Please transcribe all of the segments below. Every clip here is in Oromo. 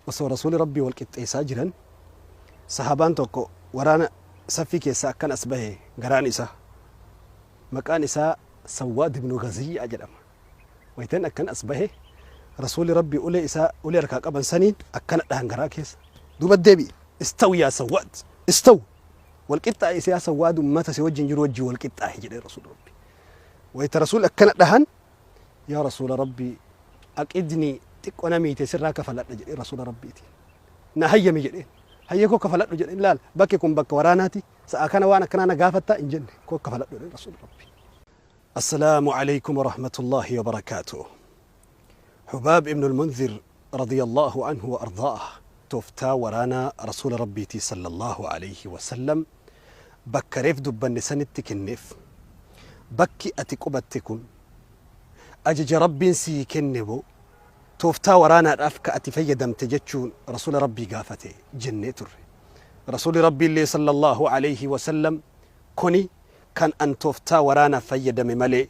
Osoo Rasuulli Rabbii wal qixxeessaa jiran, sahaabaan tokko waraana saffii keessaa akkan as bahe garaan isaa. Maqaan isaa Sawwaad ibnu Gaziyyaa jedhama. Waytan akkan as bahe, Rasuulli Rabbii ulee isaa ulee harkaa qaban saniin akkana dhahan garaa keessa. Duuba deebi'i. Istawi yaa Sawwaad. Istawi. Wal qixxaa'i yaa Sawwaad, ummata si wajjin jiru wajjin wal qixxaa'i jedhee Rasuulli Rabbii. Wayta Rasuulli akkana dhahan, yaa Rasuula Rabbii, aqidnii, xiqqo na miite, sirraa kafaladha jedhee Rasuula Rabbiitiin. Na hayyami jedheen. Hayyee, koo kafaladhu jedheen. Laal, bakki kun bakka waraanaati. Sa'a kana waan akkanaa na gaafattaa hin jenne. Koo kafaladhu jedheen Rasuula Rabbii. السلام عليكم ورحمة الله وبركاته. حباب ابن المنذر رضي الله عنه وأرضاه، tooftaa waraanaa Rasuula Rabbiitii صلى الله عليه وسلم bakka reef dubbanne sanitti kenneef. Bakki ati qubatte kun ajaja Rabbiin sii kenne moo tooftaa waraanaadhaaf ka ati fayyadamte jechuun Rasuula Rabbii gaafate jennee turre. Rasuuli Rabbiillee صلى الله عليه وسلم kuni kan an tooftaa waraanaaf fayyadame malee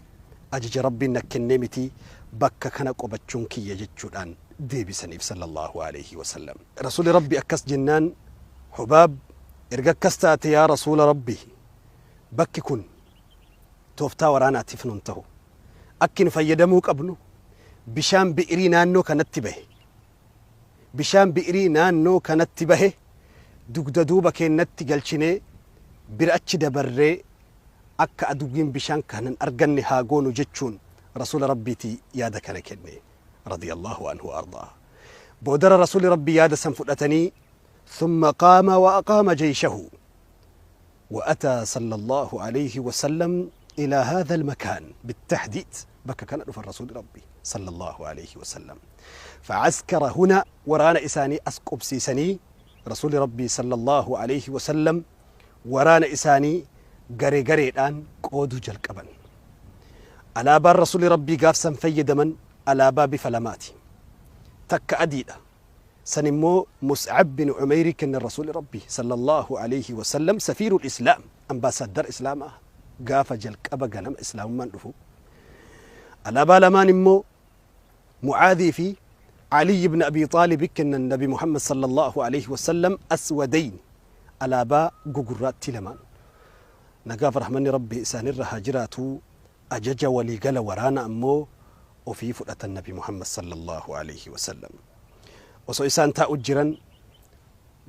ajaja Rabbiin na kennee miti bakka kana qubachuun kiyya jechuudhaan deebisaniif صلى الله عليه وسلم. Rasuuli Rabbi akkas jennaan, Hubaab erga akkas taate, yaa Rasuula Rabbi, bakki kun tooftaa waraanaatiif nun ta'u. Akki nu fayyadamuu qabnu bishaan bi'irii naannoo kanatti bahe. Bishaan bi'irii naannoo kanatti bahe dugda duuba keennatti galchinee bira achi dabarree akka aduwwiin bishaan kanan arganne haa goonu jechuun Rasuula Rabbiitii yaada kana kenne رضي الله عنه وأرضاه. Boodara Rasuuli Rabbii yaada san fudhatanii ثم قام وأقام جيشه وأتى صلى الله عليه وسلم إلى هذا المكان بالتحديد. bakka kana dhufa Rasuuli Rabbii صلى الله عليه وسلم. فعسكر هنا، waraana isaanii as qubsiisanii Rasuuli Rabbii صلى الله عليه وسلم waraana isaanii garee gareedhaan qooduu jalqaban. Alaabaan Rasuuli Rabbii gaafsan fayyadaman alaabaa bifa lamaati. Takka adiidha. San immoo Mus'ab bin Umeyrii kennan Rasuuli Rabbii صلى الله عليه وسلم، سفير الإسلام، ambaasaddar Islaamaa gaafa jalqaba ganama Islaamummaan dhufu. Alaabaa lamaan immoo Mucaadii fi Ali ibn Abi Xaalib kennan Nabi Muhammad صلى الله عليه وسلم، أسودين، alaabaa gugurraattii lamaan. Nagaaf rahmanni Rabbii isaanirra haa jiraatu. Ajaja waliigala waraana ammoo ofii fudhatan Nabi Muhammad صلى الله عليه وسلم. Osoo isaan taa'u jiran,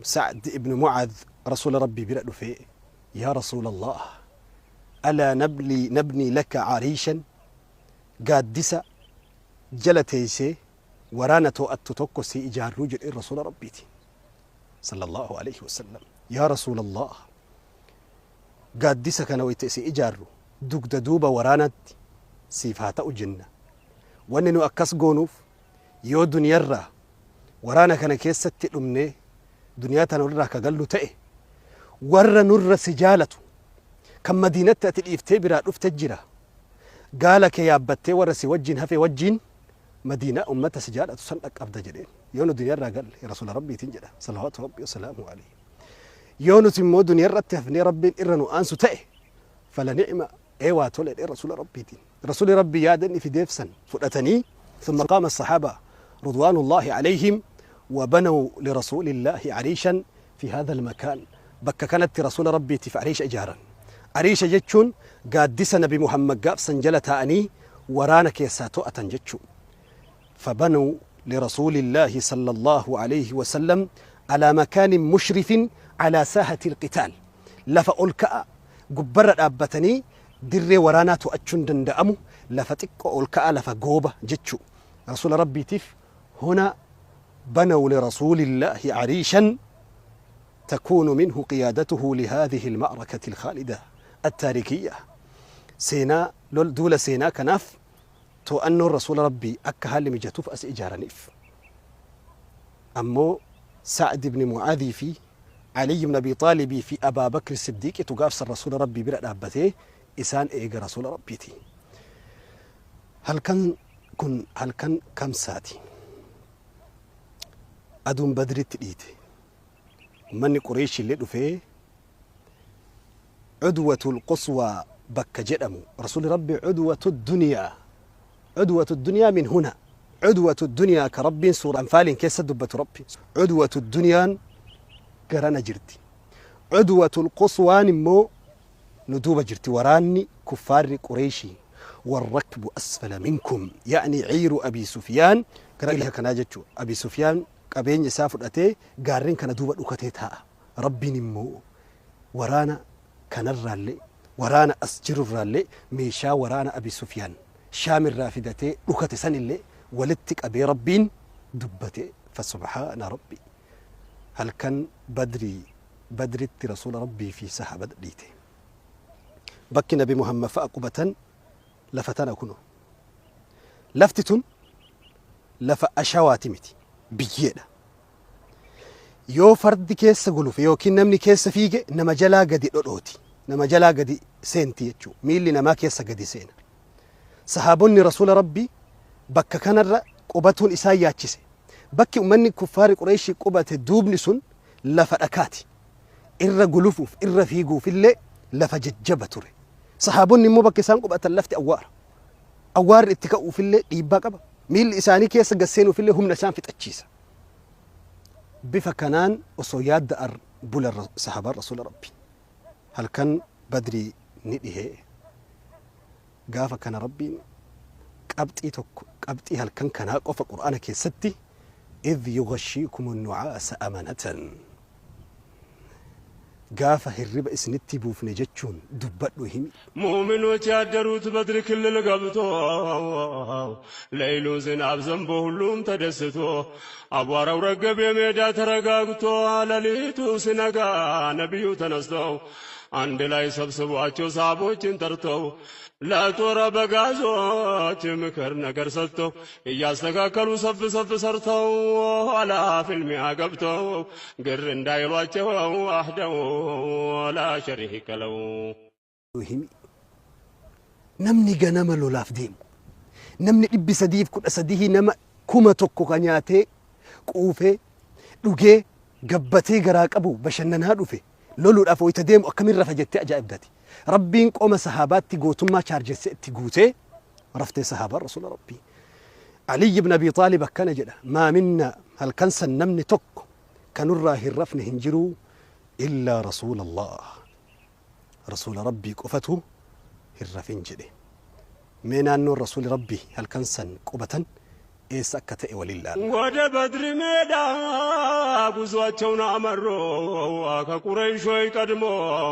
Sa'd ibn Mucaad Rasuula Rabbii bira dhufee, yaa Rasuula Allah, ألا نبني لك عريشا؟ Gaaddisa jala teessee waraana to'attu tokko si ijaarruu jedheen Rasuula Rabbiiti صلى الله عليه وسلم. Yaa Rasuula Allah, gaaddisa kana wayta si ijaarru dugda duuba waraanaatti siif haa ta'u jenna. Wanni nu akkas goonuuf yoo duniyarraa waraana kana keessatti dhumnee duniyaa tana irraa ka gallu ta'e, warra nurra si jaalatu kan Madiinatti ati dhiiftee biraa dhufte jira. Gaala kee yaabbattee warra si wajjin hafe wajjin Madiinaa ummata si jaalatu san dhaqqabda jedheen. Yoo nu duniyaarraa galle Rasuula Rabbiitiin jedha صلوات ربي وسلامه عليه. Yoo nuti immoo duniyaarratti hafnee Rabbiin irra nu aansu ta'e, فلنعم, ee waa tole jedhee Rasuula Rabbiitiin. Rasuuli Rabbii yaada inni fideef san fudhatanii ثم قام الصحابة رضوان الله عليهم وبنوا لرسول الله عريشا في هذا المكان. bakka kanatti Rasuula Rabbiitiif ariisha ijaaran. Ariisha jechuun gaaddisa Nabi Muhammad gaafsan jala taa'anii waraana keessaa to'atan jechuu. فبنوا لرسول الله صلى الله عليه وسلم على مكان مشرف على ساحة القتال، lafa ol ka'a gubbarra dhaabbatanii dirree waraanaa to'achuun danda'amu, lafa xiqqoo ol ka'a, lafa gooba jechuu. Rasuula Rabbiitiif هنا بنوا لرسول الله عريشا تكون منه قيادته لهذه المعركة الخالدة التاريخية. Seenaa lol duula seenaa kanaaf to'annoon Rasuula Rabbii akka haalli mijatuuf as ijaaraniif. Ammoo Sa'd ibn Mu'aadii fi Ali ibn Abi Xaalibii fi Abaa Bakri Siddiiqitu gaafsan Rasuula Rabbii bira dhaabbatee isaan eega Rasuula Rabbiiti. Halkan kun halkan Kamsaati. Aduun Badritti dhiite. Ummanni Qureesh illee dhufee عدوة القصوى bakka jedhamu. Rasuulli Rabbi عدوة الدنيا، عدوة الدنيا من هنا. Cudwatu dunyaa ka Rabbiin suura Anfaaliin keessa dubbatu, Rabbi cudwatu duniyaan garana jirti, cudwatu quswaan immoo nu duuba jirti. Waraanni kuffaarri Qureeshii والركب أسفل منكم، يعني عير أبي سفيان gara kanaa jechuu. Abi Sufyaan qabeenya isaa fudhatee gaarreen kana duuba dhukatee taa'a. Rabbiin immoo waraana kanarraallee, waraana as jirurraallee, meeshaa waraana Abi Sufyaan Shaamirraa fidatee dhukate sanillee walitti qabee Rabbiin dubbate. فسبحان ربي, halkan Badrii, Badritti Rasuula Rabbii fi sahaaba dhiite. Bakki Nabi Muhammad fa'a qubatan lafa tana kuno. Lafti tun lafa ashawaati miti, biyyeedha. Yoo fardi keessa gulufe yookiin namni keessa fiige nama jalaa gadi dhodhooti, nama jalaa gadi seenti jechuu, miilli namaa keessa gadi seena. Sahaabonni Rasuula Rabbii bakka kanarra qubatuun isaan yaachise. Bakki ummanni kuffaari Qureeshii qubate duubni sun lafa dhakaati. Irra gulufuuf, irra fiiguufillee lafa jajjaba ture. Sahaabonni immoo bakka isaan qubatan lafti awwaara. Awwaarri itti ka'uufillee dhiibbaa qaba. Miilli isaanii keessa gad seenuufillee humna isaan fixachiisa. Bifa kanaan osoo yaadda bula sahaabaan Rasuula Rabbi. Halkan Badrii ni dhihee. Gaafa kana Rabbiin qabxii tokko, qabxii halkan kanaa qofa Qur'aana keessatti, إذ يغشيكم النعاس أمنة, gaafa hirriba isinitti buufne jechuun dubbadhu, himi. ሙእሚኖች ያደሩት በድር ክልል ገብቶ፣ ሌይሉ ዝናብ ዘንቦ ሁሉም ተደስቶ፣ አቧራው ረገብ የሜዳ ተረጋግቶ፣ ሌሊቱ ሲነጋ ነቢዩ ተነስተው አንድ ላይ ሰብስቧቸው ሳቦችን ጠርተው ለጦር አበጋዞች ምክር ነገር ሰጥተው እያስተካከሉ ሰፍ ሰፍ ሰርተው ኋላ ፍልሚያ ገብተው ግር እንዳይሏቸው وحده لا شريك له። Himi. Namni ganama lolaaf deemu, namni 313, nama 1000 ka nyaatee quufee dhugee gabbatee garaa qabu bashannanaa dhufe loluudhaaf wayita deemu akkamin rafa jettee ajaa'ibdati. Rabbiin qoma sahaabaatti gootummaa chaarjessee itti guutee raftee sahaabaan Rasuula Rabbii. Aliy ibn Abi Xaalib akkana jedha: ما منا, halkan san namni tokko kanurraa hin rafne hin jiruu إلا رسول الله, Rasuula Rabbii qofatu hin rafin jedhe. Mee naannoon Rasuuli Rabbii halkan san qubatan eessa akka ta'e waliin laalla. ወደ በድር ሜዳ ጉዟቸውን አመሩ። ከቁረይሾች ቀድሞ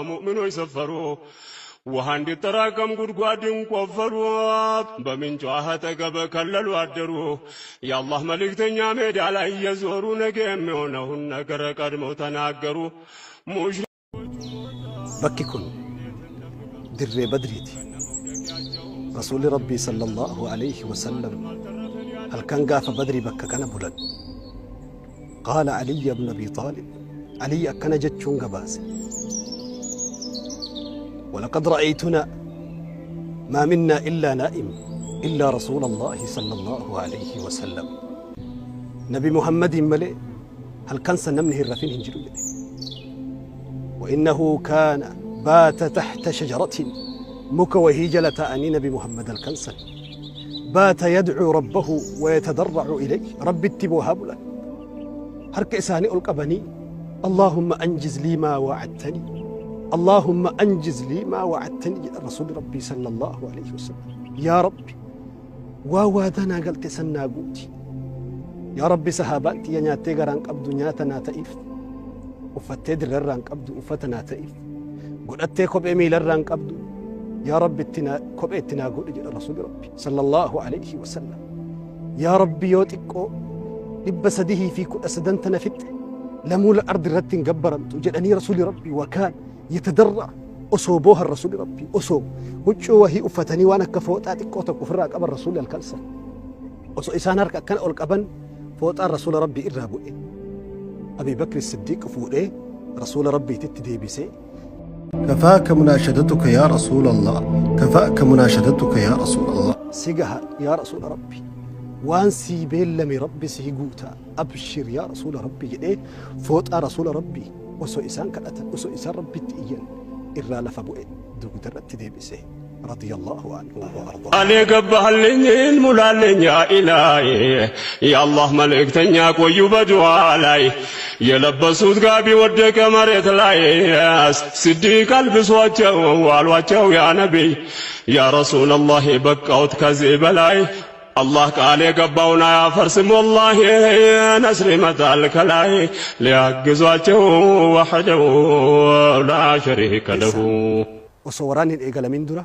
ሙእሚኖች ሰፈሩ። ውሃ እንዲጠራቀም ጉድጓድን ቆፈሩ። በምንጯ አጠገብ ከለሉ አደሩ። የአላህ መልእክተኛ ሜዳ ላይ እየዞሩ ነገ የሚሆነውን ነገር ቀድመው ተናገሩ። ሙሽ Bakki kun dirree Badriiti. Rasuulli Rabbii صلى الله عليه وسلم halkan gaafa Badrii bakka kana bulan. قال علي بن أبي طالب, Aliy akkana jechuun gabaase: ولقد رأيتنا ما منا إلا نائم إلا رسول الله صلى الله عليه وسلم. Nabi Muhammadin malee halkan san namni hin rafin hin jiru jedhe. وإنه كان بات تحت شجرة, muka wahii jala ta'anii Nabi Muhammad halkan san بات يدعو ربه ويتضرع إليه. Rabbitti boohaa bulan. Harka isaanii ol qabanii اللهم أنجز لي ما وعدتني, اللهم أنجز لي ما وعدتني jedha Rasuulli Rabbii صلى الله عليه وسلم. Yaa Rabbi, waa waadaa galte san naa guuti. Yaa Rabbi, sahaabaan tiyya nyaattee garaan qabdu, nyaata naa ta'iif. Uffattee dirrarraan qabdu, uffata naa ta'iif. Godhattee kophee miilarraan qabdu, yaa Rabbi, kophee itti naa godhi jedha Rasuulli Rabbi صلى الله عليه وسلم. Yaa Rabbi, yoo xiqqoo 313 tana fixxe lamuula ardi irratti hin gabbaramtu jedhanii Rasuulli Rabbi. وكان يتضرع, osoo boohan Rasuulli Rabbi, osoo huccuu wahii uffatanii waan akka fooxaa xiqqoo tokko ofirraa qaban. Rasuulli halkan san osoo isaan harka akkana ol qaban fooxaan Rasuula Rabbii irraa bu'e. Abi Bakri Siddiiq fuudhee Rasuula Rabbiititti deebisee. كفاك مناشدتك يا رسول الله, كفاك مناشدتك يا رسول الله. Si gaha yaa Rasuula Rabbi, waan sii beellame Rabbi sii guuta, أبشر يا رسول ربي jedhee fooxaa Rasuula Rabbii osoo isaan kadhatan, osoo isaan Rabbitti iyyan irraa lafa bu'e dugda irratti deebise. Radiyallahu anhu wa ardaa. ቃል የገባህልኝን ሙላልኝ ያ ኢላሂ፣ የአላህ መልእክተኛ ቆዩ በዱዓ ላይ። የለበሱት ጋቢ ወደቀ መሬት ላይ፣ ስዲቅ አልብሷቸው አሏቸው ያ ነቢይ፣ ያ ረሱለላህ በቃውት ከዚህ በላይ፣ አላህ ቃል የገባውን አያፈርስም ወላሂ፣ ነስር ይመጣል ከላይ ሊያግዟቸው፣ ወሕደሁ ላ ሸሪከ ለሁ። Osoo waraanni hin eegalamin dura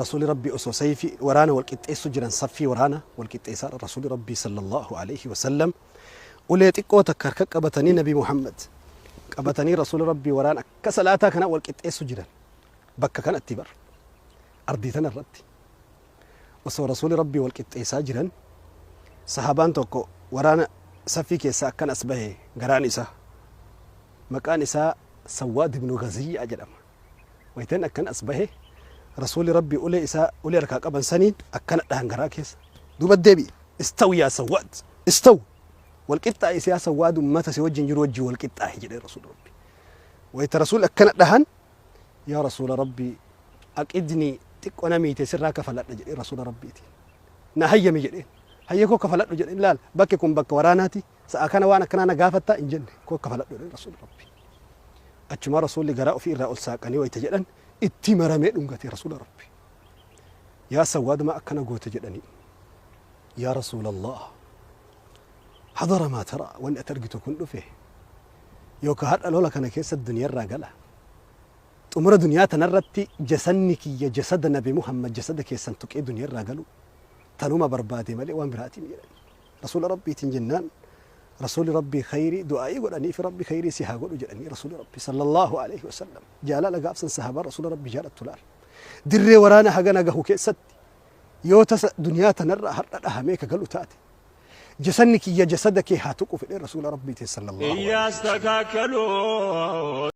Rasuulli Rabbii osoo sayfii waraana wal qixxeessu jiran, saffii waraana wal qixxeessaa, Rasuulli Rabbii sallallahu alaihi wasallam ulee xiqqoo takka harka qabatanii, Nabi Muhammad qabatanii, Rasuulli Rabbii waraana akka salaataa kana wal qixxeessu jiran bakka kanatti bar ardii tana irratti. Osoo Rasuulli Rabbii wal qixxeessaa jiran, sahabaan tokko waraana saffii keessaa akkan as bahe garaan isaa. Maqaan isaa Sawwaad ibnu Gaziyyaa jedhama. Waytan akkan as bahe, Rasuulli Rabbii ulee isaa, ulee harkaa qaban saniin akkana dhahan garaa keessa. Duuba deebi'e. "Istawi yaa Sawwaad, istawi, wal qixxaa'i yaa Sawwaad, ummata si wajjin jiru wajjin wal qixxaa'i" jedhe Rasuulli Rabbii. Wayta Rasuulli akkana dhahan, "Yaa Rasuula Rabbii, aqidni xiqqoo na miite, sirraa kafaladha" jedhe Rasuula Rabbiitiin. "Na hayyami" jedheen. "Hayya, koo kafaladhu" jedheen. Laal, bakki kun bakka waraanaati, sa'a kana waan akkanaa na gaafattaa hin jenne. "Koo kafaladhu" jedheen Rasuulli Rabbii. Achuma Rasuulli garaa ofii irraa ol saaqanii wayta jedhan, itti maramee dhungate Rasuula Rabbi. "Yaa Sawwaaduma, akkana goote?" jedhanii. "Yaa Rasuulallah, hadara maa tara, wanni ati argitu kun dhufe, yookaan har'a lola kana keessa duniyaarraa gala, xumura duniyaa tanarratti jasanni kiyya jasada Nabi Muhammad jasada keessan tuqee duniyaarraa galu tanuma barbaade malee waan biraatiin" jedhan Rasuula Rabbiitiin jennaan, Rasuuli Rabbii khayrii du'aa'ii godhanii fi "Rabbi khayrii si haa godhu" jedhanii. Rasuuli Rabbii sallallahu alaihi wasallam jaalala gaafsan sahabaa Rasuula Rabbii jaalattu laal. Dirree waraana hagana gahu keessatti yoo tasa duniyaa tanarraa har'a dhahamee ka galu taate, jasanni kiyya jasada kee haa tuqu fedhee Rasuula Rabbiitiin sallallahu alaihi wasallam. እያስተካከሉ።